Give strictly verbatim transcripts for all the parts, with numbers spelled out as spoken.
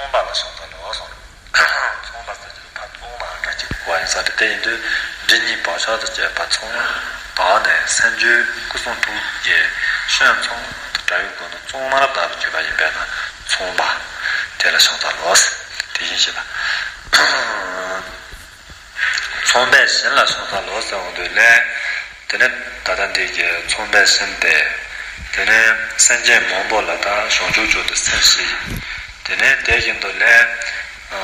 མཚུངས་པ་ལ་བྱང་ས་ལོག་སོང་། མཚུངས་པ་ཟེར་རྒྱུ་ཕར་མཚུངས་པ་འདྲ་གཅིག་གོ་བ་ཡིན་ས་རེད། དེ་ཡིན་དུས་འབྲི་གཉིས་བག་ཆགས་དང་བཅས་པ་མཚུངས་པ་ནས་སེམས་རྒྱུད་སྐུ་གསུང་ཐུགས་ཀྱི་སྐུ་མཚུངས་དང་འདྲ་བའི་སྒོ་ནས་མཚུངས་པར་བརྟགས་པའི་བརྗོད་པ་ཡིན་པས་ན་མཚུངས་པ་དེ་ལ་བྱང་ས་ལོག་དེ་བཞིན་གཤེགས་པ། མཚུངས་པའི་བྱིན་ལ་བྱང་ས་ལོག་ཟེར་འོང་དུས་ལས། དེ་ནས་ད་ལྟ་འདི་གི་མཚུངས་པའི་བྱིན་ཏེ། དེ་ནས་སེམས་ཅན་མང་པོ་ལ་ད་བྱང་ཆུབ་མཆོག་ཏུ་སེམས་བསྐྱེད། དེ་ནས་དེ་བཞིན་དུ་ལས། ཨ་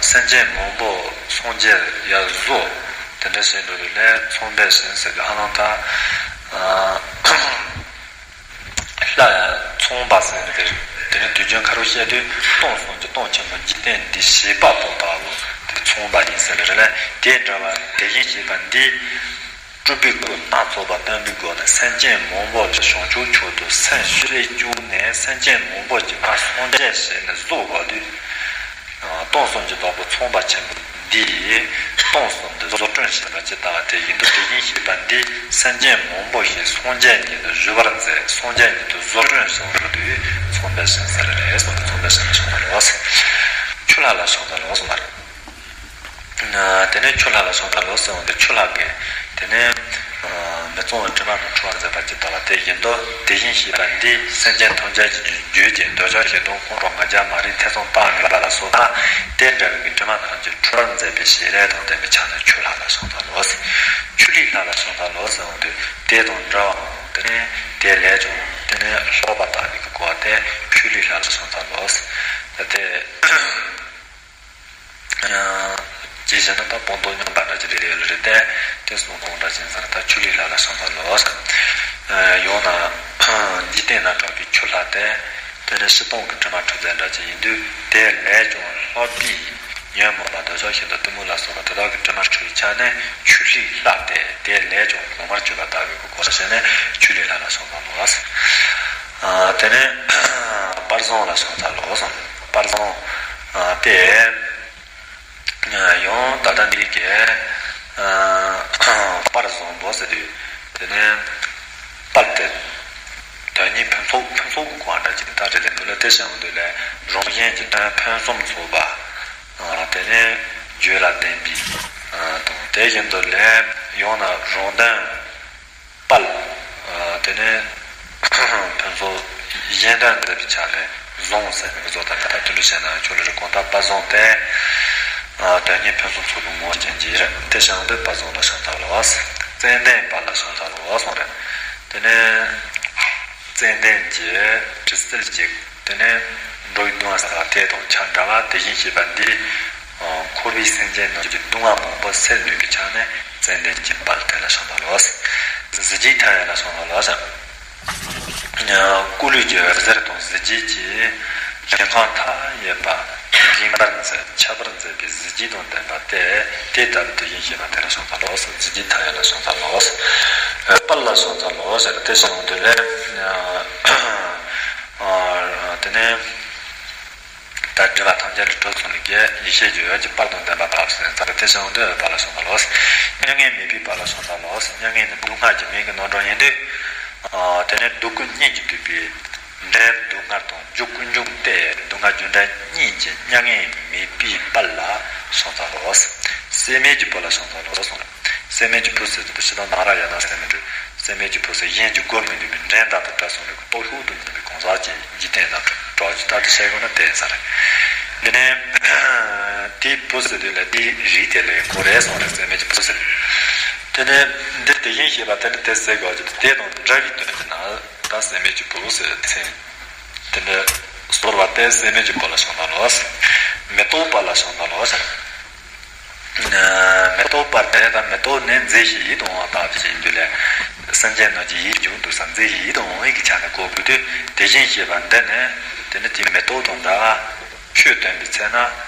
སེམས་ཅན་མང་པོ་སངས་རྒྱས་ཡར་བཟོ། དེ་འདྲ་བྱེད་འགྲོ་དུས་ལས་མཚུངས་པའི་བྱིན་ཟེར་དུས་ཧ་ལམ་ད། ཨ་ལྷ་མཚུངས་པ་ཟེར་ནས་དེ་དེ་ནས་དུས་རྒྱུན་ཁ་རུ་བཤད་དུས་སྟོང་གསུམ་གྱི་སྟོང་ཆེན་པོ་འཇིག་རྟེན་འདི་ཞེས་པ་པོ་ལྟ་བུ་དེ་མཚུངས་པ་ཡིན་ཟེར་ལ་རེ་ལ་དེ་འདྲ་བ་དེ་བཞིན་གཤེགས་པ་འདི། སྤྲུལ་པའི་སྐུ་སྣ་ཚོགས་པ་སྟོན་པའི་སྒོ་ནས་སེམས་ཅན་མང་པོ་ལ་བྱང་ཆུབ་མཆོག་ཏུ་སེམས་བསྐྱེད་བསྐྱུངས་ནས་སེམས་ཅན་མང་པོ་གྱི་ཕར་སངས་རྒྱས་བྱས་ནས་བཟོ་དགོས་དུས། སྟོང་གསུམ་གྱི་བདག་པོ་མཚུངས་པ་ཆེན་པོ་འདི་ཡིས་སྟོང་གསུམ་དུ་བཟོ་སྐྲུན་བྱེད་པ་ཇི་ལྟ་བ་དེ་བཞིན་དུ་དེ་བཞིན་གཤེགས་པ་འདིས་སེམས་ཅན་མང་པོ་ཞིག་སངས་རྒྱས་ཉིད་དུ་བཞུགས་པར་མཛད། སངས་རྒྱས་ཉིད་དུ་བཟོ་སྐྲུན་བྱེད་པ་དུས་མཚུངས་པའི་བྱིན་ཟེར་རེད་གསུངས་ཏེ་མཚུངས་པའི་བྱིན་ལ་བྱང་ས་ལོག་ཆུ་ལྷ་ལ་བྱང་ས་ལོག་གསུངས་པ་རེད། དེ་ནས་ཆུ་ལྷ་ལ་བྱང་ས་ལོག་ཟེར་འོང་དུས་ཆུ་ལྷ་གིས་དེ་ནས་མི་གཙང་བའི་དྲི་མ་རྣམས་འཁྲུ་བར་མཛད་པ་ཇི་ལྟ་བ་དེ་བཞིན་དུ་དེ་བཞིན་གཤེགས་པ་འདིས་སེམས་ཅན་ཐམས་ཅད་ཀྱི་རྒྱུད་ཀྱི་འདོད་ཆགས་ཞེ་སྡང་ཁོང་ཁྲོ་ང་རྒྱལ་མ་རིག་ཐེ་ཚོམ་དཔག་ངེས་པ་ལ་སོགས་པ་དེ་འདྲ་བའི་དྲི་མ་རྣམས་ཀྱིས་འཁྲུ་བར་མཛད་པའི་ཞལ་རས་དང་ལྡན་པའི་ཆ་ནས་ཆུ་ལྷ་ལ་བྱང་ས་ལོག་ཆུ་ལྷའི་ལྷ་ལ་བྱང་ས་ལོག་ཟེར་འོང་དུས་དེ་དང་འདྲ་བའམ་དེ་ནས་དེ་ལས་ཀྱང་དེ་ནས་ལྷག་པ་དག་པའི་གོ་བ་སྟེ་ཆུ་ལྷའི་ལྷ་ལ་བྱང་ས་ལོག་དེ། ཇི་བཞིན་ནམ་པ་སྤངས་རྟོགས་མཉམ་པ་འདྲ་ཅིག་རེད་ལ་རེད་དེ། དེ་གསུང་སྟངས་འདྲ་ཅིག་ཟེར་ད་ཆུ་ལྷའི་ལྷ་ལ་བྱང་ས་ལོག་ཡང་ན་འཇིག་རྟེན་ན་གྲགས་པའི་ཆུ་ལྷ་སྟེ། དེ་ནི་སྤྱིར་བཏང་གི་དྲི་མ་འཁྲུ་མཛད་འདྲ་ཅིག་ཡིན་དུས་དེ་ལས་ཀྱང་ལྷག་པའི་ཉོན་མོངས་པ་འདོད་ཆགས་ཞེ་སྡང་གཏི་མུག་ལ་སོགས་པ་དེ་དག་གི་དྲི་མ་འཁྲུ་བའི་ཆ་ནས་ཆུ་ལྷའི་ལྷ་སྟེ་དེ་ལས་ཀྱང་གོང་མར་གྱུར་པ་ལྟ་བུའི་གོ་བྱས་ནས་ཆུ་ལྷའི་ལྷ་ལ་བྱང་ས་ལོག་དེ་ནས་དཔལ་བཟང་ལ་བྱང་ས་ལོག་སོང་། དཔལ་བཟང་སྟེ། ཡང་ད་ལྟ་འདི་གའི་དཔལ་བཟང་པོ་ཟེར་དུས་དེ་ནས་དཔལ་དེ་དོན་གཉིས་ཕུན་ཚོགས་ཕུན་ཚོགས་ཀྱི་གོ་བ་འདྲ་ཅིག་ད་རེད་དེ་འདུག་ལ་དེ་བྱུང་དུས་ལས་རང་གཞན་གྱི་དོན་ཕུན་སུམ་ཚོགས་པ། དེ་ནས་རྒྱུད་ལ་ལྡན་པའི་དང་དེ་བཞིན་དུ་ལས་ཡང་ན་རང་དོན། དཔལ། དེ་ནས་ཕུན་ཚོགས་གཞན་དོན་མཛད་པའི་ཆ་ལས་བཟང་ཟེར་བའི་བཟོ་ལྟ་ད་ལྟ་དུ་ལུ་བྱས་ན་ཆོས་ལ་རིགས་གོང་ལྟ་དཔལ་བཟང་སྟེ། དོན་གཉིས་ཕུན་སུམ་ཚོགས་པའི་ངོ་བོ་ཅན་གྱི་རེད་དེ་བྱུང་དུས་དཔལ་བཟང་ལ་བྱང་ས་ལོག་ཙན་དན་དཔལ་ལ་བྱང་ས་ལོག་སོང་རེད། དེ་ནས་ཙན་དན་གྱི་དྲི་སིལ་གྱི། དེ་ནས་འགྲོ་བའི་སྡུག་བསྔལ་ཟ་བ་དེ་དང་ཆ་འདྲ་བ་དེ་བཞིན་གཤེགས་པ་འདིས། འཁོར་བའི་སེམས་ཅན་རྣམས་ཀྱི་སྡུག་བསྔལ་མང་པོ་སེལ་ནུས་པའི་ཆ་ནས་ཙན་དན་གྱི་དཔལ་དེ་ལ་བྱང་ས་ལོག་གཟི་བརྗིད་མཐའ་ཡས་ལ་བྱང་ས་ལོག་སྐུ་ལུས་ཀྱི་འོད་ཟེར་དང་གཟི་བརྗིད་ཀྱིས་ལྷ་ཁང་མཐའ་ཡས་པ་འགེངས་པར་མཛད་ཁྱབ་པར་མཛད་པའི་གཟི་བརྗིད་དང་ལྡན་པ་སྟེ་དེ་ལྟ་བུ་དེ་བཞིན་གཤེགས་པ་དེ་ལ་བྱང་ས་ལོག་གཟི་བརྗིད་མཐའ་ཡས་ལ་བྱང་ས་ལོག་དཔལ་ལ་བྱང་ས་ལོག་ཟེར་དེ་བྱང་དུ་ལས། དེ་ནས་ད་དྲི་བ་ཐམས་ཅད་ལས་གྲོལ་སོང་ནས་ཀྱི་ཡེ་ཤེས་ཀྱི་འོད་ཀྱི་དཔལ་དང་ལྡན་པ་དག་ཟེར་ནས་ཚར་དེ་བྱང་དུ་འོད་དཔལ་ལ་བྱང་ས་ལོག་མྱ་ངན་མེད་པའི་དཔལ་ལ་བྱང་ས་ལོག་མྱ་ངན་ནི་སྡུག་བསྔལ་གྱི་མིང་གི་རྣམ་གྲངས་ཡིན་དུས། དེ་ནས་སྡུག་ཀུན་གཉིས་ཀྱིས་བསྡུས་པའི་འབྲས་སྡུག་བསྔལ་དང་རྒྱུ་ཀུན་འབྱུང་སྟེ་སྡུག་བསྔལ་རྒྱུ་འབྲས་གཉིས་ཀྱི་མྱ་ངན་མེད་པའི་དཔལ་ལ་བྱང་ས་ལོག་སྲེད་མེད་ཀྱི་བུ་ལ་བྱང་ས་ལོག་གསུངས། སྲེད་མེད་ཀྱི་བུ་ཟེར་དུས་ཕྱི་ནང་ན་ར་ཡ་ན་སྲེད་མེད་དུ། སྲེད་མེད་ཀྱི་བུ་ཟེར་གཞན་གྱི་མགོ་མི་ནུས་པའི་འགྲན་ཟླ་དང་བྲལ་སོང་བའི་སྟོབས་ཤུགས་དང་ལྡན་པའི་གང་ཟག་ཅིག་འཇིག་རྟེན་ན་གྲགས་ཀྱི་ལྟར་དུ་བཤད་དགོས་ན་དེ་ཡིན་ས་རེད། དེ་ནས་དེའི་བུ་ཟེར་དུས་ལ་དེའི་རིགས་དེ་ལ་གོ་རེད་སོང་རེད་སྲེད་མེད་ཀྱི་བུ་ཟེར། དེ་ནས་འདིར་དེ་བཞིན་གཤེགས་པ་དེ་ནི་དེ་ཟེར་དགོས་ཀྱི་དེ་དང་འདྲ་བའི་དོན་གྱི་ན་ད་སྲེད་མེད་ཀྱི་བུ་ཟེར་མཚན། དེ་ནས་གསོལ་བ་སྟེ་སྲེད་མེད་ཀྱི་བུ་ལ་བྱང་ས་ལོག་མེ་ཏོག་པ་ལ་བྱང་ས་ལོག་ཟེར། མེ་ཏོག་པ་དེ་དང་མེ་ཏོག་ནི་མཛེས་ཤིང་ཡིད་དུ་འོང་བ་དག་ཅེས་ཡིན་དུས་ལས། སེམས་ཅན་རྣམས་ཀྱི་ཡིད་འཇུག་འདུག་ས་མཛེས་ཤིང་ཡིད་དུ་འོང་བའི་གི་ཆ་ནས་གོ་དགོས་དུས་དེ་བཞིན་གཤེགས་པ་འདི་ནི་དེ་ནི་དེའི་མེ་ཏོག་དང་འདྲ། ཆོས་སྟོན་པའི་ཚེ་ན་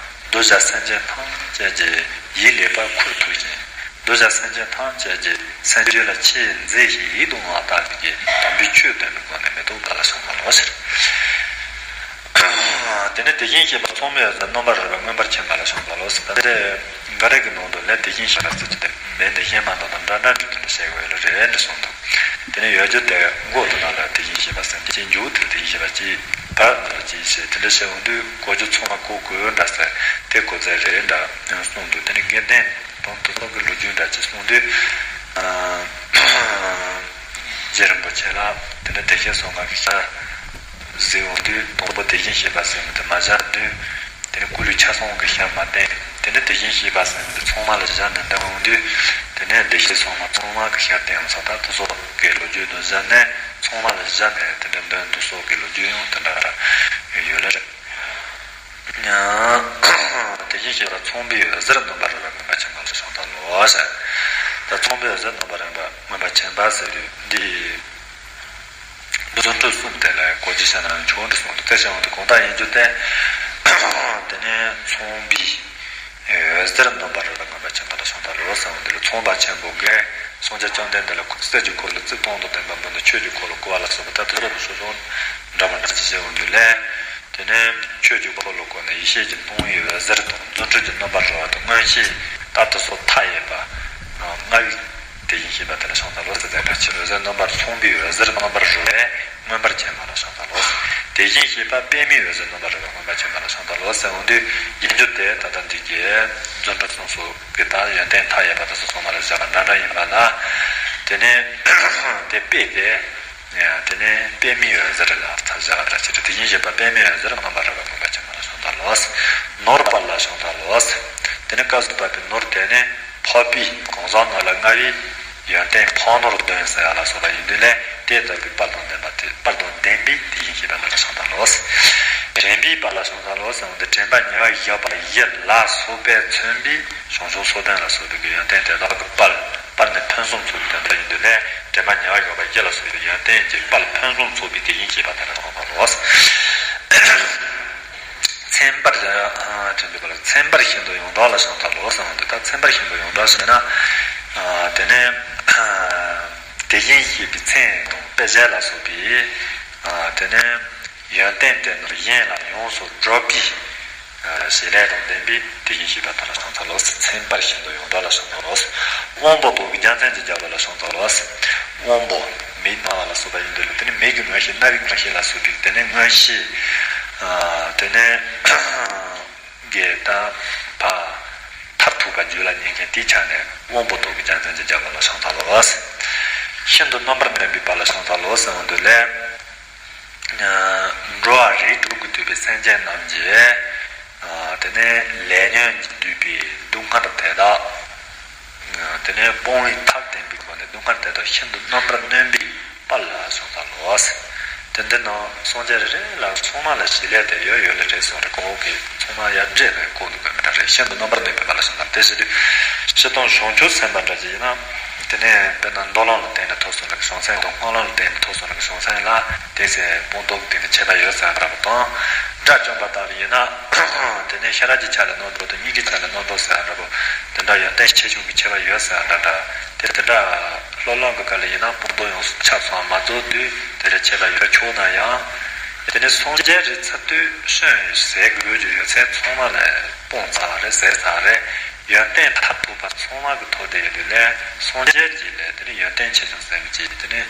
གདུལ་བྱ་སེམས་ཅན་ཐམས་ཅད་ཀྱི་ཡིད་ལེགས་པར་འཁུར་ཐུབ་ཅིང་། གདུལ་བྱ་སེམས་ཅན་ཐམས་ཅད་ཀྱི་སེམས་རྒྱུད་ལ་ཆེས་མཛེས་ཤིང་ཡིད་དུ་འོང་བ་དག་གི་དམ་པའི་ཆོས་སྟོན་པའི་སྒོ་ནས་མེ་ཏོག་པ་ལ་བྱང་ས་ལོག་ཟེར། དེ་ནས་དེ་བཞིན་གཤེགས་པ་མཚུངས་མེད་འོད་ཟེར་རྣམ་པར་རོལ་པ་མངོན་པར་མཁྱེན་པ་ལ་བྱང་ས་ལོག་ཟེར། ད་དེ་འགའ་རེ་གི་ནང་དུ་ལས་དེ་བཞིན་གཤེགས་པ་ཟེར་གྱི་དེ་མེད་ནས་གཞན་མ་དང་དང་འདྲ་འདྲ་འདྲ་དེ་འདྲ་བཤད་དགོས་ཡོད་ལ་རེད་འདྲ་གསུངས་འདུག་དེ་ནས་ཡོད་རྒྱུ་དེ་མགོ་དེ་ནང་ལ་དེ་བཞིན་གཤེགས་པ་ཟེར་གྱི། མཇུག་དེ་ལ་དེ་བཞིན་གཤེགས་པ་གཅིག་བར་དེ་ལ་གཅིག་བྱས། དེ་འདྲ་བྱས་འོང་དུས་གོ་རྒྱུ་ཚང་མ་གོ་དགོས་འདྲ་ཟེར། དེ་གོ་ཚད་རེད་འདྲ་གསུངས་འདུག་དེ་ནས་དགེ་ལྡན་དང་དེ་སོགས་ཀྱི་ལོ་རྒྱུས་འདྲ་ཅིག་གསུངས་དུས། རྗེ་རིན་པོ་ཆེ་ལ་དེ་ནས་བདེ་གཤེགས་སོ་ལྔ་གི་ཞལ་གཟིགས་འོང་དུས། དང་པོ་དེ་བཞིན་གཤེགས་པ་ཟེར་མི་དེ་མ་བཞག་དུས། དེ་ནས་སྐུ་ལུས་ཆ་ཚང་གི་ཞལ་མ་བསྟན། དེ་ནས་དེ་བཞིན་གཤེགས་པ་ཟེར་མི་དེ་ཚང་མ་ལ་བཞག་ནས་བསྟན་འོང་དུས། དེ་ནས་བདེ་གཤེགས་སོ་ལྔ་ཚང་མ་གི་ཞལ་བསྟན་འོང་ས། ད་དེ་སོགས་ཀྱི་ལོ་རྒྱུས་དང་བཞག་ནས། ཚང་མ་ལ་བཞག་ནས་དེ་འདྲ་འདོན། དེ་སོགས་ཀྱི་ལོ་རྒྱུས་ཡང་དེ་འདྲ་ཡོད་ལ། དེ་བཞིན་གཤེགས་པ་ཚངས་པའི་འོད་ཟེར་རྣམ་པར་རོལ་པ་མངོན་པར་མཁྱེན་པ་ལ་ཕྱག་འཚལ་ལོ་ཟེར། ད་ཚངས་པའི་འོད་ཟེར་རྣམ་པར་རོལ་པ་མངོན་པར་མཁྱེན་པ་ཟེར་དུས་འདི། རྫུ་འཕྲུལ་གསུམ་དེ་ལ་གོ་རྒྱུ་བྱས་ན་ཆུང་དུ་སོང་སྟེ། དེ་བྱུང་སྟེ་གང་ལྟར་ཡིན་རྒྱུ་དེ། དེ་ནས་ཚངས་པའི་འོད་ཟེར་རྣམ་པར་རོལ་པ་མངོན་པར་མཁྱེན་པ་ལ་ཕྱག་འཚལ་ལོ་ཟེར་བ་འདི་ལ། ཚངས་པ་ཆེན་པོ་གིས་སངས་རྒྱས་བཅོམ་ལྡན་འདས་ལ་གསེར་གྱི་འཁོར་ལོ་རྩིབས་སྟོང་དང་ལྡན་པ་འབུལ་ནས་ཆོས་ཀྱི་འཁོར་ལོ་བསྐོར་བ་ལ་སོགས་པ། ད་དེ་ཚོ་ལ་སོ་སོ་འདྲ་མི་འདྲ་ཅིག་བྱས་འོང་དུས་ལས། དེ་ནས་ཆོས་ཀྱི་འཁོར་ལོ་བསྐོར་ནས་ཡེ་ཤེས་ཀྱི་སྟོང་ཉིད་འོད་ཟེར་དང་རྫུ་འཕྲུལ་གྱི་རྣམ་པར་རོལ་པ་དང་མངོན་ཤེས། ད་དེ་སོགས་མཐའ་ཡས་པ་ལྔ་པའི་དེ་བཞིན་གཤེགས་པ་དེ་ལ་ཕྱག་འཚལ་ལོ་ཟེར། དེ་འདྲ་ཆེ་འོད་ཟེར་རྣམ་པར། ཚངས་པའི་འོད་ཟེར་རྣམ་པར་རོལ་པས་མངོན་པར་མཁྱེན་པ་ལ་ཕྱག་འཚལ་ལོ། དེ་བཞིན་གཤེགས་པ་པདྨའི་འོད་ཟེར་རྣམ་པར་རོལ་པས་མངོན་པར་མཁྱེན་པ་ལ་ཕྱག་འཚལ་ལོ་ཟེར་འོང་དུས། ཡིན་རྒྱུ་དེ་ད་ལྟ་འདི་གའི་རྫུ་འཕྲུལ་གསུམ་སོགས་ཀྱི་ད་ཡོན་ཏན་མཐའ་ཡས་པ་དེ་ཚོ་ཚང་མ་ལ་བཞག་པ་འདྲ་འདྲ་ཡིན་པ་ལ། དེ་ནས་དེ་དཔེ་དེ། དེ་ནས་པདྨའི་འོད་ཟེར་ལ་ཚ་བཞག་པ་འདྲ་ཅིག་རེད། དེ་བཞིན་གཤེགས་པ་པདྨའི་འོད་ཟེར་རྣམ་པར་རོལ་པས་མངོན་པར་མཁྱེན་པ་ལ་ཕྱག་འཚལ་ལོ། ནོར་དཔལ་ལ་ཕྱག་འཚལ་ལོ། དེ་ནས་སྐབས་སུ་བབ་པའི་ནོར་དེ་ནི་འཕགས་པའི་གང་ཟག་རྣམས་ལ་མངའ་བའི་ཡོན་ཏན་འཕགས་ནོར་བདུན་ཟེར་ཡ་ལ་སོགས་པ་ཡིན་དུས་ལས། དེ་ལྟ་བུའི་དཔལ་དང་ལྡན་པ་དེ། དཔལ་དང་ལྡན་པའི་དེ་བཞིན་གཤེགས་པ་དེ་ལ་ཕྱག་འཚལ་ལོ། དྲན་པའི་དཔལ་ལ་ཕྱག་འཚལ་ལོ་ཟེར་བ་འདི་དྲན་པ་ཉེ་བར་བཞག་པ་ཡིད་ལ་སོགས་པས་མཚོན་པའི་བྱང་ཆུབ་མཚོ་ལྡན་ལ་སོགས་པའི་གི་ཡོན་ཏན་དེ་དག་གི་དཔལ། དཔལ་ནི་ཕུན་སུམ་ཚོགས་པའི་དོན་དག་ཡིན་དུས་ལས། དྲན་པ་ཉེ་བར་བཞག་པ་ཡིད་ལ་སོགས་པའི་ཡོན་ཏན་གྱི་དཔལ་ཕུན་སུམ་ཚོགས་པའི་དེ་བཞིན་གཤེགས་པ་དེ་ལ་ཕྱག་འཚལ་ལོ། མཚན་དཔལ། ཨ། དྲན་པའི་དཔལ། མཚན་དཔལ་ཤིན་ཏུ་ཡོངས་གྲགས་ལ་ཕྱག་འཚལ་ལོ་ཟེར་བ་འདི་ད་མཚན་དཔལ་ཤིན་ཏུ་ཡོངས་གྲགས་ཟེར་ན། ཨ། དེ་ནས། ཨ། དེ་བཞིན་གཤེགས་པའི་མཚན་དང་དཔེ་བྱད་ལ་སོགས་པའི། ཨ། དེ་ནས་ཡོན་ཏན་དེ་རྣམས་ཡིད་ལ་ཡོངས་སུ་གྲུབ་པའི། ཨ། བྱེད་ལས་དང་ལྡན་པའི་དེ་བཞིན་གཤེགས་པ་དེ་ལ་ཕྱག་འཚལ་ལོ། མཚན་དཔལ་ཤིན་ཏུ་ཡོངས་གྲགས་ལ་ཕྱག་འཚལ་ལོ། དབང་པོ་ཏོག་གི་རྒྱལ་མཚན་གྱིས་བརྒྱན་པ་ལ་ཕྱག་འཚལ་ལོ། དབང་པོ་མེའི་སྣང་བ་ལ་སོགས་པ་ཡིན་དུས་ལ། དེ་ནི་མེ་གི་མངོན་ཤེས། རྣ་བའི་མངོན་ཤེས་ལ་སོགས་པའི་དེ་ནི་མངོན་ཤེས། ཨ། དེ་ནི་གི་ད་ཕ་མཐར་ཐུག་པ་རྒྱུད་ལ་ཉན་མཁན་དེའི་ཆ་ནས་དབང་པོ་ཏོག་གི་རྒྱལ་མཚན་གྱིས་བརྒྱན་པ་ལ་ཕྱག་འཚལ་ལོ། ཤིན་ཏུ་རྣམ་པར་གནོན་པའི་དཔལ་ལ་ཕྱག་འཚལ་ལོ་ཟེར་བ་འདི་ལས། འགྲོ་བ་རིགས་དྲུག་གི་འདུས་པའི་སེམས་ཅན་རྣམས་ཀྱི། ཨ། དེ་ནས་ལས་ཉོན་གྱིས་བསྡུས་པའི་སྡུག་བསྔལ་དེ་དག། ཨ། དེ་ནས་སྤོང་བའི་ཐབས་བསྟན་པའི་སྒོ་ནས་སྡུག་བསྔལ་དེ་དག་ཤིན་ཏུ་རྣམ་པར་གནོན་པའི་དཔལ་ལ་ཕྱག་འཚལ་ལོ། དེ་འདི་ནང་སངས་རྒྱས་རེ་རེ་ལ་ཚང་མ་ལ་བྱེད་ལས་དེ་ཡོད་ཡོད་ལེ་རེད་གསུངས་རེད། ཁོ་བོ་གིས་ཚང་མ་ཡར་འདྲེས་ནས་བཀོད་འདུག་གི་མི་འདྲ་རེད། ཤིན་ཏུ་རྣམ་པར་གནོན་པའི་དཔལ་ལ་ཕྱག་འཚལ། དེ་བྱེད་དུས་སྤྱིར་བཏང་བྱང་ཆུབ་སེམས་དཔའ་འདྲ་ཅིག་ཡིན་ན། དེ་ནས་དཔེར་ན་མདོ་ལམ་ལ་བརྟེན་ནས་ཐོབ་སོང་ལ་བྱང་སེམས་དང་སྨོན་ལམ་ལ་བརྟེན་ནས་ཐོབ་སོང་ལ་བྱང་སེམས་ལ། དེ་ཚེ་སྤངས་རྟོགས་ཀྱི་སྟེང་ནས་ཁྱད་པར་ཡོད་ཟེར་འདྲ་པོ་དང་། དགྲ་བཅོམ་པ་ལྟ་བུ་ཡིན་ན། དེ་ནས་ཤེས་རབ་ཀྱི་ཆ་ལ་རྣམ་གྲོལ་དང་མྱིག་གི་ཆ་ལ་རྣམ་གྲོལ་ཟེར་འདྲ་པོ། དེ་འདྲ་ཡོན་ཏན་ཆེ་ཆུང་གི་ཁྱད་པར་ཡོད་ཟེར་འདྲ་འདྲ། དེ་དེ་འདྲ་སློབ་ལམ་གྱི་སྐབས་ལ་ཡིན་ན་སྤངས་རྟོགས་ཡོངས་སུ་ཆ་ཚང་མ་རྫོགས་དུས་དེ་འདྲ་ཁྱད་པར་ཡོད་ཆོག་ན་ཡང་། དེ་ནས་སངས་རྒྱས་རེད་ཚར་དུས་སོན་ཟད་དགོས་རྒྱུ་ཡོད་ཚད་ཚང་མ་ལ་སྤངས་ཚར་བ་རེད། ཟད་ཚར་བ་རེད། ཡོན་ཏན་མཐར་ཐུག་པ་ཚང་མ་གི་ཐོག་དེ་ཡོད་དུས་ལས་སངས་རྒྱས་ཀྱི་ལས་དེ་ནི་ཡོན་ཏན་ཆེ་ཆུང་ཟེར་མི་ཅིག་དེ་ནི་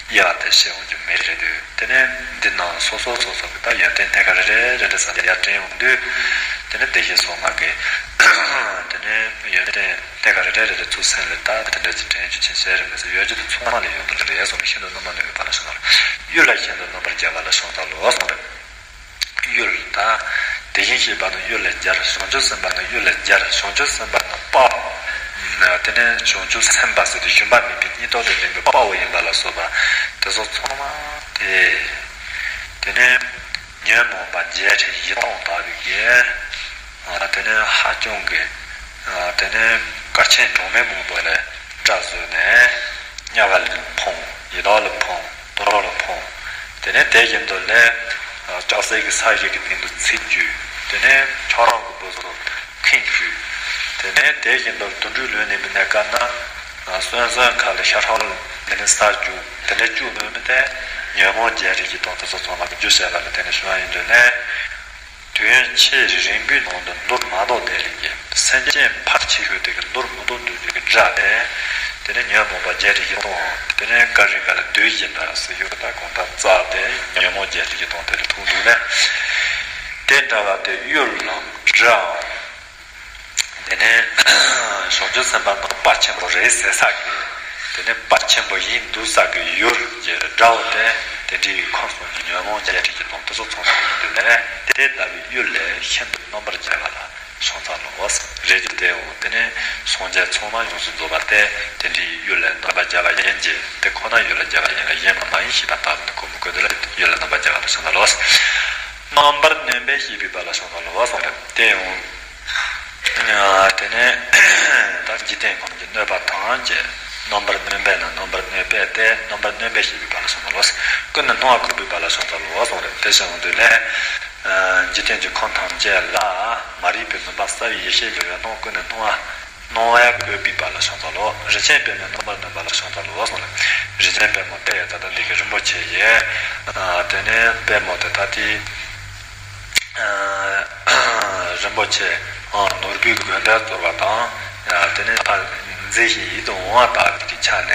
དབྱེ་བ་དེ་ཕྱེ་འོང་རྒྱུ་མེད་རེད་དུས། དེ་ནི་འདི་ནང་སོ་སོ་སོ་སོ་གི་ད་ཡོན་ཏན་ཐད་ཀ་རེ་རེ་རེ་རེ་ས་ཡར་དྲན་འོང་དུས། དེ་ནི་བདེ་གཤེགས་སོ་ལྔ་གི་དེ་ནི་ཡོན་ཏན་ཐད་ཀ་རེ་རེ་རེ་རེ་ཚུར་སེམས་ལ་ད་དེ་འདྲ་ཅིག་དྲན་རྒྱུ་ཅིག་བྱས་རེད་མི་ཟེར། ཡོད་རྒྱུ་དེ་ཚང་མ་ལ་ཡོད་དོ་རེད་གསུངས་ནས་ཤིན་ཏུ་རྣམ་པར་གནོན་པའི་དཔལ་ལ་ཕྱག་འཚལ་ལོ། གཡུལ་ལ་ཤིན་ཏུ་རྣམ་པར་རྒྱལ་བ་ལ་ཕྱག་འཚལ་ལོ་གསུངས་རེད། གཡུལ་ད། དེ་བཞིན་གཤེགས་པ་ནི་གཡུལ་ལས་རྒྱལ། བྱང་ཆུབ་སེམས་དཔའ་ནི་གཡུལ་ལས་རྒྱལ། བྱང་ཆུབ་སེམས་དཔའ་ནི་དཔའ་བོ། དེ་ནས་བྱང་ཆུབ་སེམས་དཔའ་ཟེར་དུས་ཞུམ་པ་མེད་པའི་སྙིང་སྟོབས་དང་ལྡན་པའི་དཔའ་བོ་ཡིན་པ་ལ་སོགས་པ་དེ་ཚོ་ཚང་མ་དེ། དེ་ནས་ཉོན་མོངས་པ་བརྒྱད་ཁྲི་བཞི་སྟོང་ལྟ་བུའི་གི། དེ་ནས་ཧ་ཅང་གི། དེ་ནས་སྐར་ཆེན་གྲངས་མེད་མང་པོ་ལས་སྒྲ་བཟོས་ནས། དམྱལ་བ་ལ་འཕངས། ཡི་དྭགས་ལ་འཕངས། དུད་འགྲོ་ལ་འཕངས། དེ་ནས་དེ་བཞིན་དུ་ལས། ལྕགས་སྲེག་གི་ས་གཞི་གི་སྟེང་དུ་ཚིག་བརྗོད། དེ་ནས་ཁྱོད་རང་གི་བུ་ཚོ་ཁེངས་བཅུག་དེ་ནས་དེ་བཞིན་དུ་དུད་འགྲོའི་ལུས་ནས་མི་གནས་སྐབས་ན། གསོན་གསོན་ཁ་ལ་ཤ་ཁྲག་ལ་དེ་ནས་ས་རྒྱུ་དེ་ནས་བཅུག་ནོ་མི་དེ། ཉོན་མོངས་བརྒྱད་ཁྲི་བཞི་སྟོང་དེ་ཚོ་ཚང་མ་གི་རྒྱུ་བྱས་པ་ལ་དེ་ནས་བྱུང་བ་ཡིན་དུས་ལས། དུས་ཡུན་ཆེས་རིང་པོའི་ནང་དུ་འདུར་མ་ལྡོག་བདེ་ལེགས་ཀྱི་སེམས་ཅན་ཕལ་ཆེ་ཤོས་དེ་གི་འདུར་མི་ལྡོག་འདུ་བྱེད་ཀྱི་དགྲ་དེ། དེ་ནས་ཉོན་མོངས་པ་བརྒྱད་ཁྲི་བཞི་སྟོང་། དེ་ནས་ཀ་རི་ག་ལ་བདུད་བཞི་འདྲ་ཟེར་ཡོད་ད་གང་ལྟར་རྩ་དེ་ཉོན་མོངས་བརྒྱད་ཁྲི་བཞི་སྟོང་དེ་ལ་ཐུག་འདུག་ལ། དེ་འདྲ་བ་དེ་གཡུལ་ལམ་འདྲ། དེ་ནས་བྱང་ཆུབ་སེམས་དཔའ་རྣམས་དཔའ་ཆེན་པོ་རེད་ཟེར་ས་གི། དེ་ནས་དཔའ་ཆེན་པོ་ཡིན་འདུག་ས་གི་ཡུལ་གྱི་འདྲ་བོ་དེ་དེ་འདྲའི་ཁམས་གསུམ་གྱི་ཉོན་མོངས་བརྒྱད་ཁྲི་བཞི་སྟོང་དེ་ཚོ་ཚང་བ་ཡིན་འདུག་ལ། དེ་ལྟ་བུའི་གཡུལ་ལས་ཤིན་ཏུ་རྣམ་པར་རྒྱལ་བ་ལ་བྱང་ས་ལོ། རེ་ཅིག་དེའང་དེ་ནས་སངས་རྒྱས་ཚང་མ་ཡོངས་སུ་རྫོགས་པ་དེ་དེ་འདྲའི་གཡུལ་ལས་རྣམ་པར་རྒྱལ་བ་ཡིན་གྱི། དེ་ཁོ་ན་གཡུལ་ལས་རྒྱལ་བ་ཡིན་ལ་གཞན་མ་མ་ཡིན་ཞེས་པ་ལྟ་བུ་ནི་གོ་མི་དགོས་དེ་ལ་གཡུལ་ལས་རྣམ་པར་རྒྱལ་བ་ལ་བྱང་ས་ལོ། རྣམ་པར་གནོན་པས་བཤིག་པའི་བར་ལ་བྱང་ས་ལོ་གསུངས་པས། དེ་ཡང་དེ་ནས་ད་འཇིག་རྟེན་ཁམས་ཀྱི་གནོད་པ་ཐམས་ཅད་རྣམ་པར་གནོན་པས་ན་རྣམ་པར་གནོན་པས་ཏེ། རྣམ་པར་གནོན་པས་བཤིག་པའི་བར་ལ་བྱང་ས་ལོ། ཀུན་ནས་སྣང་བ་བཀོད་པའི་བར་ལ་བྱང་ས་ལོ་གསུངས་པས། དེ་བྱང་དུ་ལས། འཇིག་རྟེན་གྱི་ཁམས་ཐམས་ཅད་ལ་མ་རིག་པའི་མུན་པ་བསལ་བའི་ཡེ་ཤེས་ཀྱི་འོད་སྣང་ཀུན་ནས་སྣང་བ་སྣང་བ་བཀོད་པའི་བར་ལ་བྱང་ས་ལོ། རིན་ཆེན་པདྨོ་རྣམ་པར་གནོན་པ་ལ་བྱང་ས་ལོ་གསུངས་ལ། རིན་ཆེན་པདྨོ་དེ་ད་ལྟ་འདི་གི་རིན་པོ་ཆེ་ཡི། དེ་ནས་པདྨོ་དེ་ད་ལྟའི་རིན་པོ་ཆེ་ནོར་བུའི་དགོས་འདོད་སྩོལ་བ་དང་། དེ་ནས་མཛེས་ཤིང་ཡིད་དུ་འོང་བ་ལྟ་བུ་གི་ཆ་ནས།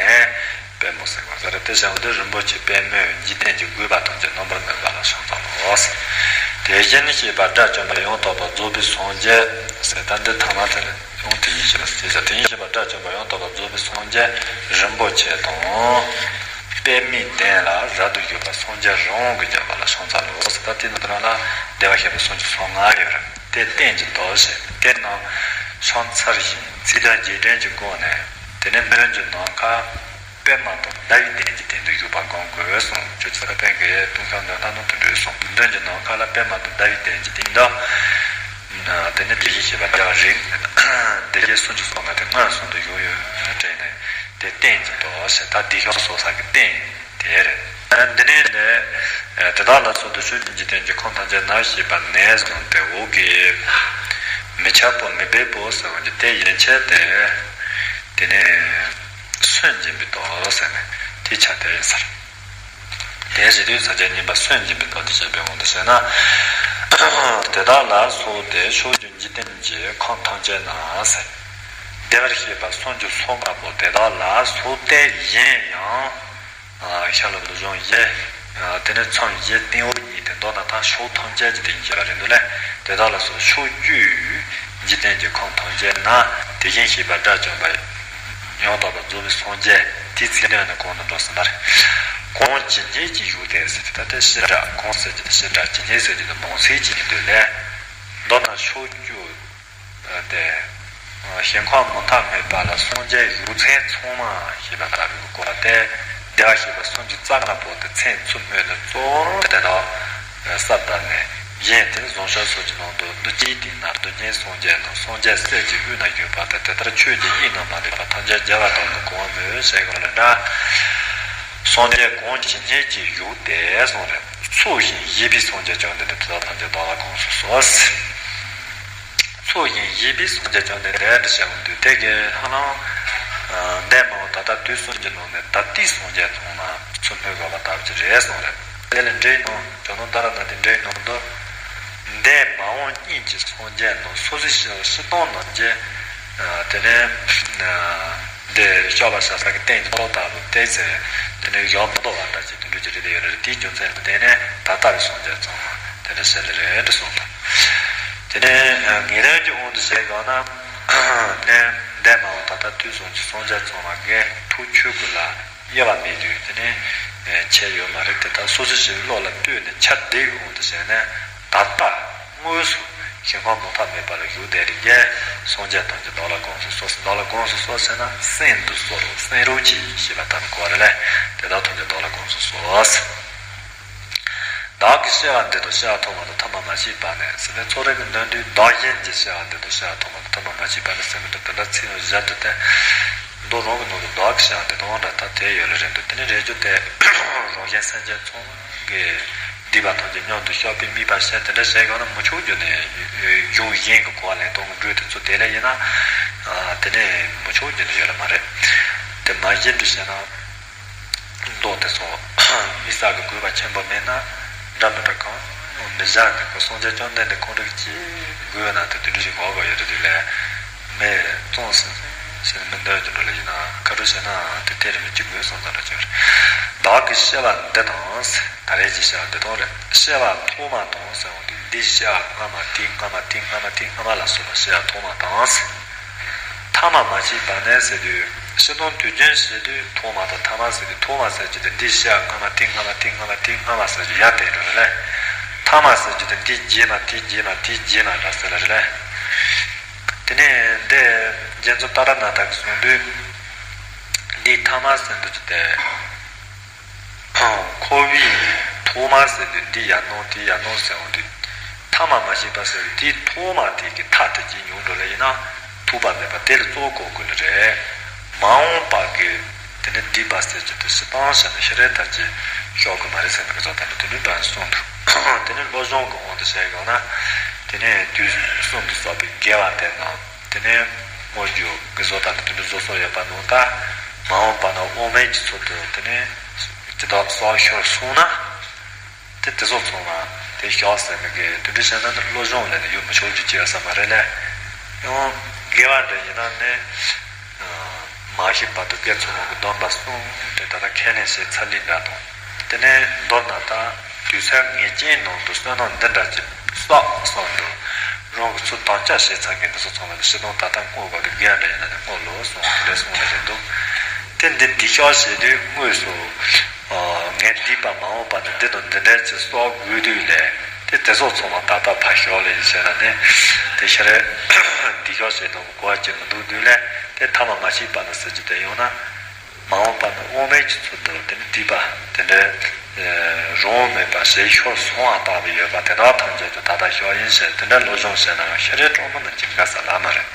པདྨོ་ཟེར་བ་ཟེར་དེ་བྱང་དུ་རིན་པོ་ཆེ་པདྨོས་འཇིག་རྟེན་གྱི་རྒུད་པ་ཐམས་ཅད་རྣམ་པར་གནོན་པ་ལ་བྱང་ས་ལོ། དེ་བཞིན་གཤེགས་པ་དགྲ་བཅོམ་པ་ཡང་དག་པར་རྫོགས་པའི་སངས་རྒྱས་ཟེར་ད་འདི་ཐ་མ་དེ་ལ་ཡང་དེ་བཞིན་གཤེགས་པ་ཟེར། དེ་བཞིན་གཤེགས་པ་དགྲ་བཅོམ་པ་ཡང་དག་པར་རྫོགས་པའི་སངས་རྒྱས་རིན་པོ་ཆེ་དང་། པདྨའི་གདན་ལ་རབ་ཏུ་བཞུགས་པ་སངས་རྒྱས་རང་གི་རྒྱལ་བ་ལ་བྱང་ས་ལོ་ཟེར། ད་དེ་ནི་དེ་རང་ལ་བདེ་བར་གཤེགས་པ་སུམ་ཅུ་སོ་ལྔ་ཡོད་རེད། དེ་རྟེན་གྱི་མདོ་ཞེས་དེ་རྣམས་ཕྱག་འཚལ་ཞིང་ཚིག་དོན་རྗེས་དྲན་གྱི་སྒོ་ནས་དེ་ནས་མདུན་གྱི་ནམ་མཁའ་པདྨ་དང་ཟླ་བའི་གདན་གྱི་སྟེང་དུ་བཞུགས་པ་བསྒོམ་དགོས་གསུངས། ཆོས་རྗེ་ས་པཎ་གྱི་ལྟུང་བཤགས་འདོན་སྟངས་ནང་དུ་འགྲོས་གསུངས། མདུན་གྱི་ནམ་མཁའ་ལ་པདྨ་དང་ཟླ་བའི་གདན་གྱི་སྟེང་དུ། དེ་ནས་དེ་བཞིན་གཤེགས་པ་རྒྱལ་བ་རིགས་སྡེ་བརྒྱད་སུམ་ཅུ་སོ་ལྔ་དེ་མངོན་སུམ་དུ་བཞུགས་ཡོད་དྲན་ནས་དེ་རྟེན་གྱི་མདོ་ཞེས་ད་འདི་ཤོག་སོགས་ས་གི་རྟེན། དེར། འདི་ནས་ནི། དེ་དག་ལ་སོགས་དུ་ཆོས་ཀྱི་འཇིག་རྟེན་གྱི་ཁམས་ཐམས་ཅད་ན་ཞེས་པ་ནས་བཟུང་སྟེ་འོག་གི། མི་ཁྱབ་པ་མི་སྦས་པ་ཟེར་བ་འདི་དེ་ཡན་ཆད་དེ། དེ་ནས། སུན་འབྱིན་པའི་མདོ་ཟེར་ནས་དེ་ཆ་དེ་ཡིན་ཟེར། དེ་ཞེས་དུས་ས་བཅད་གཉིས་པ་སུན་འབྱིན་པའི་མདོ་འདི་བཤད་པའི་དབང་དུ་བྱས་ན། དེ་དག་ལ་སོགས་ཏེ་ཕྱོགས་བཅུའི་འཇིག་རྟེན་གྱི་ཁམས་ཐམས་ཅད་ན་ཟེར། བདེ་བར་གཤེགས་པ་སུམ་ཅུ་སོ་ལྔ་པོ་དེ་དག་ལ་སོགས་ཏེ་གཞན་ཡང་། ཤར་ལྷོ་ནུབ་བྱང་བཞི། དེ་ནས་མཚམས་བཞི་སྟེང་འོག་གཉིས་ཏེ་མདོར་ན་ད་ཕྱོགས་ཐམས་ཅད་ཀྱི་སྟེང་བཤད་པ་རེད་འདུག་ལས། དེ་དག་ལ་སོགས་ཕྱོགས་བཅུའི་འཇིག་རྟེན་གྱི་ཁམས་ཐམས་ཅད་ན་དེ་བཞིན་གཤེགས་པ་དགྲ་བཅོམ་པ་ཡང་དག་པར་རྫོགས་པའི་སངས་རྒྱས་དེའི་ཚིག་དོན་ནི་གོང་དུ་འགྲོ་ཟིན་པ་རེད། གང་ཇི་སྙེད་ཅིག་བཞུགས་ཏེ་ཟེར་ཏེ་ད་ལྟའི་བྱེ་བྲག་གང་ཟེར་གྱི་བྱེ་བྲག་ཇི་སྙེད་ཟེར་གྱི་མང་ཚིག་ཅིག་ཡིན་འདུག་ལས། མདོར་ན་ཕྱོགས་བཅུ། སྟེ། ཞིང་ཁམས་མུ་མཐའ་མེད་པ་ལ་སངས་རྒྱས་བཞུགས་ཚད་ཚང་མ་ཞེས་པ་ལྟ་བུའི་གོ་བ་སྟེ། བདེ་བར་གཤེགས་པ་སུམ་ཅུ་རྩ་ལྔ་པོ་དེ་མཚན་ཚུལ་སྨོས་ནས་གཙོ་བོར་དེ་དག་གསལ་བཏབ་ནས་གཞན་དེ་བཟང་ཤོས་སོགས་ཀྱི་ནང་དུ་བདུད་ཀྱི་སྟེང་ན་བདུད་ཀྱི་སངས་རྒྱས་དང་སངས་རྒྱས་སྲས་ཀྱི་དབུས་ན་བཞུགས་པ་དང་དེ་ལྟར་ཆོས་ཀྱི་དབྱིངས་རྣམ་པར་རིག་པ་ཐམས་ཅད་རྒྱལ་བ་དང་ནི་གོ་འ་མོས་ཞེས་གོ་ལ་འདྲ། སངས་རྒྱས་གང་ཇི་སྙེད་ཅིག་བཞུགས་ཏེ་གསུངས་རེད། ཚོགས་ཞིང་བཞེས་པའི་སངས་རྒྱས་བཅོམ་ལྡན་འདས་དེ་དག་ཐམས་ཅད་བདག་ལ་དགོངས་སུ་གསོལ། ཚོགས་ཞིང་བཞེས་པའི་སངས་རྒྱས་བཅོམ་ལྡན་འདས་འདྲ་བཤད་འོང་དུས་དེ་གའི་ཧ་ལམ། འདས་མ་འོངས་ད་ལྟ་དུས་གསུམ་གྱི་ནང་ནས་ད་ལྟའི་སངས་རྒྱས་ཚང་མ་ཚུར་སྨོས་དགོས་པ་ལྟ་བུ་ཅིག་རེད་གསུངས་རེད། དེ་ལས་འགྲེལ་ནང་ཇོ་ནང་ཏཱ་ར་ནཱ་ཐའི་འགྲེལ་ནང་དུ། འདས་མ་འོངས་གཉིས་ཀྱི་སངས་རྒྱས་ནང་སོ་སོའི་ཕྱི་ཕྱི་སྟོང་ནང་གི། དེ་ནས། འདི་སྐྱོབ་པར་བྱ་ས་གི་རྟེན་གྱི་ཐོག་ལྟ་བུ་སྟེ་ཟེར། དེ་ནས་ཡོང་མི་ཐོག་པ་འདྲ་ཅིག་དེ་འདྲ་ཅིག་རེད་དེ་ཡོད་རེད། དེའི་རྒྱུ་མཚན་ལ་བརྟེན་ནས་ད་ལྟ་བའི་སངས་རྒྱས་ཚང་མ་དེ་འདྲ་ཟེར་ལེ་རེད་གསུངས་པ། དེ་ནས་ངེས་ལེགས་ཀྱི་དབང་དུ་བྱས་ཡོང་ན། ནས་འདས་མ་འོངས་ད་ལྟ་དུས་གསུམ་གྱི་སངས་རྒྱས་ཚང་མ་གི་ཐུགས་ཆོས་སྐུ་ལ་དབྱེ་བ་མེད་དུས་དེ་ནས་ཁྱད་ཡོད་མ་རེད་དེ། ད་སོ་སོ་ཞིག་བློ་ལ་ལྟོས་ནས་ཁྱབ་བདེ་བའི་དབང་དུ་བྱས་ནས་ད་ལྟ། དངོས་སུ་ཞིང་ཁམས་མུ་མཐའ་མེད་པ་ལ་བཞུགས་བསྡད་རིགས་ཀྱི་སངས་རྒྱས་ཐམས་ཅད་བདག་ལ་དགོངས་སུ་གསོལ། བདག་ལ་དགོངས་སུ་གསོལ་ཟེར་ན་གསན་དུ་གསོལ། གསན་རོགས་གྱིས་ཞེས་པ་ལྟ་བུ་གོ་བ་རེད་ལས། དེ་དག་ཐམས་ཅད་བདག་ལ་དགོངས་སུ་གསོལ། བདག་གིས་ཤེས་པ་འདི་དང་ཤེས་པ་ཐོག་མ་དང་ཐ་མ་མ་མཆིས་པ་ནས་ཟེར་ནས་ཚོགས་རིགས་ཀྱི་འདོན་དུས་བདག་གཞན་གྱིས་ཤེས་པ་འདི་དང་ཤེས་པ་ཐོག་མ་དང་ཐ་མ་མ་མཆིས་པ་ནས་ཟེར་མི་འདུག་དེ་འདྲ་ཚིག་བཞག་འདུག་སྟེ། མདོ་རང་གི་ནང་དུ་བདག་གིས་ཤེས་པ་འདི་དང་འདྲ་ད་དེ་ཡོད་ལ་རེད་འདུག་དེ་ནས་རེད་རྒྱུ་དེ་རང་གཞན་སེམས་ཅན་ཚང་མ། གི་སྡིག་པ་ཐམས་ཅད་མཉམ་དུ་བཤགས་པའི་དམིགས་པ་བྱས་དེ་འདྲ་བྱས་ཡོང་ན་མི་ཆོག་རྒྱུ་ནི་གཞུང་གཞན་གྱི་གོ་བ་ལེན་སྟངས་ཀྱི་འགྲོས་དེ་ཚོ་དེ་ལས་ཡིན་ན། དེ་ནས་མི་ཆོག་རྒྱུ་ནི་ཡོད་ལ་མ་རེད། དེ་མ་གཞི་འདི་བྱས་ན། མདོ་དེ་ཚོ་དམིགས་བསལ་གྱི་དགོས་པ་ཆེན་པོ་མེད་ན་འདྲ་མི་འདྲ་གང་ཡང་མི་བཞག་ནས་ཁོ་སངས་རྒྱས་བཅོམ་ལྡན་འདས་ཁོང་རང་གཅིག་དགོས་ན་དེ་དེ་འདྲ་ཞིག་གོ་དགོས་ཡོད་རེད་དེ་ལས་མེད་ཙང་ཟེར། ཟེར་ནས་མི་འདོན་རྒྱུ་འགྲོ་ལ་ཡིན་ན་ཁ་ཐུག་བྱས་ན་དེ་དེ་རེད་མི་གཅིག་དགོས་སོང་ཙང་འདྲ་ཅིག་རེད། བདག་གི་སྐྱེ་བ་འདི་དང་ཟེར། ད་རེས་ཀྱི་སྐྱེ་བ་འདི་དང་རེད། སྐྱེ་བ་ཐོག་མ་དང་ཟེར་བ་དེ་འདིའི་སྐྱེ་བ་སྔ་མ་དེའི་སྔ་མ་དེའི་སྔ་མ་དེའི་སྔ་མ་ལ་སོགས་པ་སྐྱེ་བ་ཐོག་མ་དང་ཟེར། ཐ་མ་མ་མཆིས་པ་ནས་ཟེར་དུས་སྤྱིར་བཏང་དུས་རྒྱུན་བཤད་དུས་ཐོག་མ་དང་ཐ་མ་ཟེར་དུས་ཐོག་མ་ཟེར་རྒྱུ་དེ་འདིའི་སྐྱེ་བ་སྔ་མ་དེའི་སྔ་མ་དེའི་སྔ་མ་དེའི་སྔ་མ་ཟེར་རྒྱུ་ཡ་དེ་འགྲོ་རེད་ལ། ཐ་མ་ཟེར་རྒྱུ་དེ་འདིའི་རྗེས་མ་དེའི་རྗེས་མ་དེའི་རྗེས་མ་འདྲ་ཟེར་ལ་རེད་ལ། དེ་ནས་འདི་རྒྱ་མཚོ་ཏཱ་ར་ནཱ་ཐ་གིས་གསུངས་དུས། འདིའི་ཐ་མ་ཟེར་འདུག་ཅི་སྟེ། ཁོ་བོའི་ཐོག་མ་ཟེར་དུས་འདི་ཡར་སྣང་དེ་ཡར་སྣང་ཟེར་འོང་དུས། ཐ་མ་མ་མཆིས་པ་ཟེར་དུས་དེའི་ཐོག་མ་དེ་གི་མཐའ་དེ་གཅིག་ཉུང་འགྲོ་ལ་ཡིན་ན་ཐུག་པ་མེད་པ་དེ་ལ་གཙོ་བོ་གོ་དགོས་ལ་རེད། མ་འོངས་པ་གི་དེ་ནི་སྡིག་པ་ཟེར་རྒྱུ་དེ་སྤྱིར་བཏང་བྱས་ན་ཤ་རེ་ཐག་ཆོད་ཤོར་གི་མ་རེད་ཟེར་ནས་བཟོ་ལྟ་ནི་དེ་ནི་འདྲ་གསུངས་འདུག་དེ་ནི་བློ་སྦྱོང་གི་དབང་དུ་བྱས་ཡོང་ན། དེ་ནས་དུས་གསུམ་དུ་བསགས་པའི་དགེ་བ་དེ་རྣམས་དེ་ནས་དངོས་རྒྱུ་གི་བཟོ་ལྟ་ནི་དེ་འདྲ་བཟོ་སྲོལ་ཡོད་པ་ནང་ལྟར། མ་འོངས་པ་ན་དབང་མེད་ཀྱི་ཚུལ་དུ་དེ་ནས་ཇི་ལྟར་བསགས་ཤོར་སོང་ན། དེ་དེ་ཚོ་ཚང་མ་དེ་ཤོག་ཟེར་ནི་གི་དེ་འདྲ་བྱས་ན་ནི་བློ་སྦྱོང་ལས་ནི་ཡོང་མི་ཆོག་རྒྱུ་ཅི་ཡོད་ས་མ་རེད་ལ། ཡང་དགེ་བ་འདྲ་ཡིན་ན་ནི། མ་ཤི་བར་དུ་དགེ་ཚོགས་མང་པོ་འདོན་པ་གསུངས་ཏེ་ད་ལྟ་ཁས་ལེན་བྱས་ཚར་ལི་འདྲ་དང་། དེ་ནས་མདོར་ན་ད་དུས་ཚོད་ངེས་ཅན་ནང་དུ་བསོད་ནམས་འདི་འདྲ་ཅིག་བསགས་བསམ་དུ་རང་གི་ཚུལ་དམ་བཅའ་བྱས་ཚར་མཁན་འདི་ཚོ་ཚང་མ་ནི་སྤྱིར་བཏང་ད་ལྟ་བསྔོ་དགོས་པའི་དགེ་བ་འདྲ་ཡིན་ན་ནི་བསྔོ་ལོ་གསུངས་དེ་འདྲ་གསུངས་ནས་རེད་འདུག་དེ་འདི་འདི་ཤོག་བྱས་དུས་དངོས་སུ། ངས་སྡིག་པ་མ་འོངས་པ་ནི་འདི་དང་འདི་འདྲ་ཅིག་གསོག་དགོས་དུས་ལས་དེ་དེ་ཚོ་ཚང་མ་ད་ལྟ་ཕར་ཞོག་ལས་ཡིན་ཟེར་ན་ནི་དེ་ཤ་རེ་སྡིག་ཤོག་བྱེད་དང་གོ་བ་ཅིག་མི་འདུག་དུས་ལས་དེ་ཐ་མ་མ་མཆིས་པ་ནི་ཟེར་གྱི་དེ་ཡོང་ན། མ་འོངས་པ་ནི་དབང་མེད་ཀྱི་ཚུལ་དུ་དེ་ནི་སྡིག་པ་དེ་འདྲའི་རང་དབང་མེད་པ་ཞིག་ཤོར་སོང་བ་ལྟ་བུ་ཡོད་པ་དེ་དག་ཐམས་ཅད་དུ་ད་ལྟ་ཞོག་ཡིན་ཟེར་དེ་འདྲ་བློ་སྦྱོང་བྱས་ན་ཤ་རེ་སྤྲོ་མོ་ནི་ཅི་འགའ་ས་ལ་མ་རེད།